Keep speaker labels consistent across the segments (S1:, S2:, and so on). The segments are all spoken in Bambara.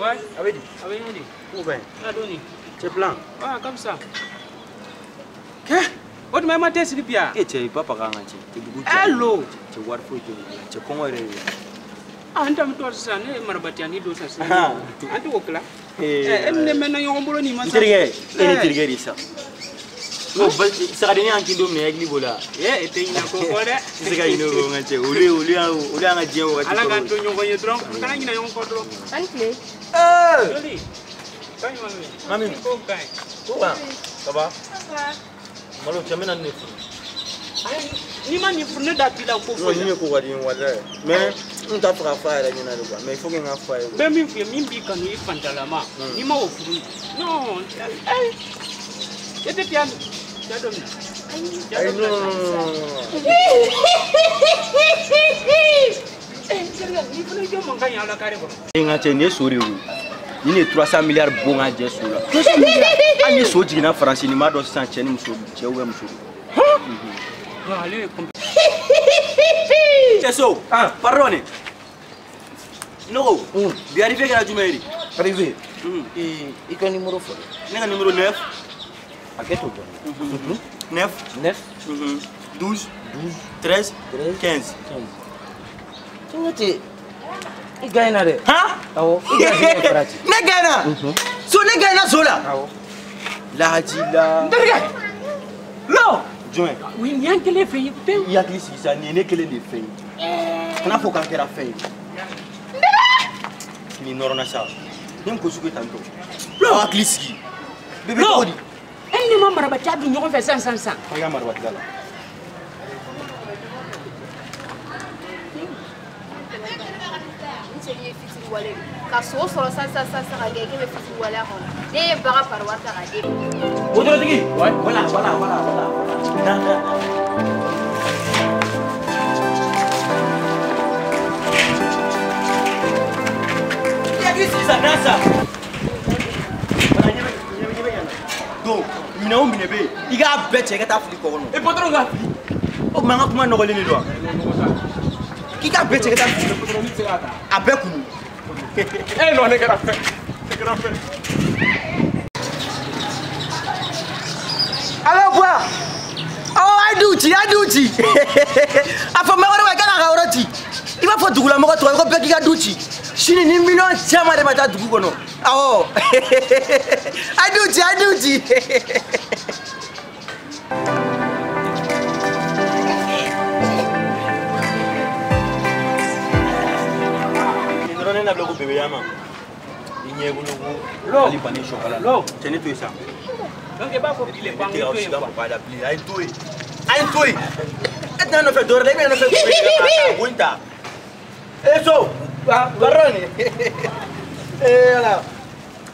S1: Ouais.
S2: A bɛ di?
S1: A bɛ ɲɛ di.
S2: Ko bɛ?
S1: A dɔɔni.
S2: C'est plan.
S1: Ah, comme ça. Kɛ? O tuma e ma te sigi bi yan?
S2: E cɛ i ba paga an ka cɛ. Cɛ dugu jɛ.
S1: Allo.
S2: Cɛ wari foyi tɛ ne bolo. Cɛ kɔngɔ yɛrɛ de.
S1: Ah, n tɛ to sisan ne ye marabatiya don sisan. An tɛ k'o tila. E ni ne mɛnna ɲɔgɔn bolo nin ma sa.
S2: N terikɛ, e ne terikɛ de sa. N'o sagadenni y'an kin don min na i hakili b'o la.
S1: E tɛ ɲinɛ ko kɔ dɛ.
S2: N tɛ se ka ɲinɛ o kɔ n ka cɛ. Olu y'an ka diɲɛ wagati.
S1: Ala k'an to ɲɔgɔn ye dɔrɔn. Kana ɲinɛ ɲɔgɔn kɔ dɔrɔn.
S3: A ni tile.
S1: Joli. Ka ɲuman bɛ.
S2: Mami.
S1: Ko ka ɲi.
S2: Ko kan. Ça va? Malo cɛ n bɛna nin de furu.
S1: N'i ma nin furu ne da t'i la ko foyi la.
S2: Non, nin de ko ka di n ye walayi. Mais n t'a fɛ k'a fɔ a yɛrɛ ɲɛna de quoi. Mais il faut que n k'a fɔ a ye.
S1: Bɛ min f'i ye min b'i kanu i fantalama. N'i ma o furu. Non. E tɛ tiya dɔ minɛ.
S2: Ayi non non non.
S1: Ni fana jɔ mankan ye ala kare kɔnɔ.
S2: E n ka cɛ nin ye so de ye o. Nin de ye 300 milliards bon ka jɛ so la. 300 milliards. Hali ni so jiginna Faransi nin b'a dɔn sisan cɛ ni muso cɛ ou bien muso.
S1: Ale ye
S2: Cɛ so. Pardon ne. Ne ko bi arrivé kɛra jumɛn ye de?
S4: Arrivé. I ka numéro fɔ.
S2: Ne ka numéro 9.
S4: A kɛ t'o dɔn.
S2: 9.
S4: 9.
S2: 12.
S4: 12.
S2: 13. 15.
S4: 15. N ka cɛ i gagnera dɛ.
S2: Han?
S4: Awɔ i gagnera farati.
S2: Ne gagnera? So ne gagnera so la?
S4: Awɔ.
S2: Lahaji la.
S1: N terikɛ. Lo.
S2: Jumɛn?
S1: O ye nin y'an kelen fɛn ye pewu.
S2: I hakili sigi sa nin ye ne kelen de fɛn ye. Kana fɔ k'an kɛra fɛn ye. Nin nɔrɔna sa. Ne ko sugu ye tan tɔ. Lo. Hakili sigi. Bébé cogo di?
S1: E ni ne ma marabatiya dun ɲɔgɔn fɛ sisan sisan sisan.
S2: I ka marabatiya la.
S3: N cɛ ye fitiri wale ka so sɔrɔ sisan sisan sisan ka kɛ k'e bɛ fitiri wale kɔnɔ. Ne ye bagan pari wari ta k'a d'e ma.
S2: Wotorotigi. Voilà voilà voilà voilà. Na na. I hakili sigi sa na sa. Voilà ɲɛ bɛ yan na. Donc minɛn o minɛn bɛ yen i k'a bɛɛ cɛ i ka taa fili kɔ kɔnɔ.
S1: E patron k'a fili.
S2: O tuma an ka kuma nɔgɔlen de don wa? K'i k'a bɛɛ cɛ i ka taa fili.
S1: Patron ne tɛ se k'a ta.
S2: A bɛɛ kunu.
S1: Eh non ne kɛra fɛn. Ne kɛra fɛn.
S2: Allo quoi? Awɔ a ye duw ci a ye duw ci. A fɔ maa wɛrɛ ma i ka n'a ka yɔrɔ ci. I b'a fɔ dugulamɔgɔ tɔgɔ ye ko bɛɛ k'i ka du ci. Sini ni miliyɔn caman de ma taa dugu kɔnɔ. Awɔ. A ye duw ci a ye duw ci. Nin dɔrɔn ne na bila ko bébé ya ma. I ɲɛ bolo ko hali banni sɔkala. Cɛ ne to yen sa.
S1: Donc i b'a fɔ bi le ko an k'i to yen quoi.
S2: A ye n to yen. A ye n to yen. E tɛna nɔfɛ dɔwɛrɛ la e bɛna nɔfɛ ko in ta. E so. Pardon ne. Ee ala.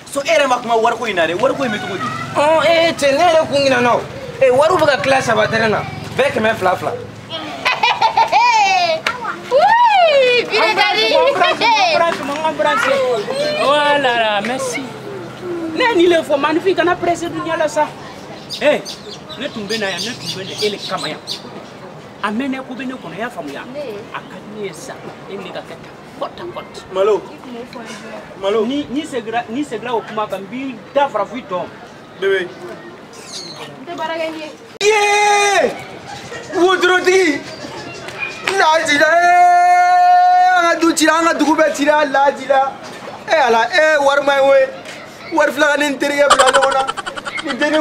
S2: So e yɛrɛ ma kuma wariko in na dɛ wariko in bɛ cogo di?
S4: Ɔn cɛ ne yɛrɛ kun ɲinɛna o. Wariw bɛ ka tila 3 tɛrɛn na bɛɛ 200 200.
S1: Voilà, merci. Ne ni le fɔ maanifin kana pressé dunuya la sa. Eh, ne tun bɛ na yan ne tun bɛ na e le kama yan. A mɛnna ko bɛ ne kɔnɔ i y'a faamuya. A ka di ne ye sa e ni ne ka kɛ tan côte à côte.
S2: Malo. Malo.
S1: Ni seginna o kuma kan n b'i da fara f'i tɔn.
S2: Bébé.
S3: N tɛ baara kɛ ni ye.
S2: Yee! Wotorotigi. Lajila an ka du cira an ka dugu bɛɛ cira lajila. E ala e wari ma ɲi koyi. Wari fila ka ne n terikɛ bila ɲɔgɔn na. Nin tɛ ne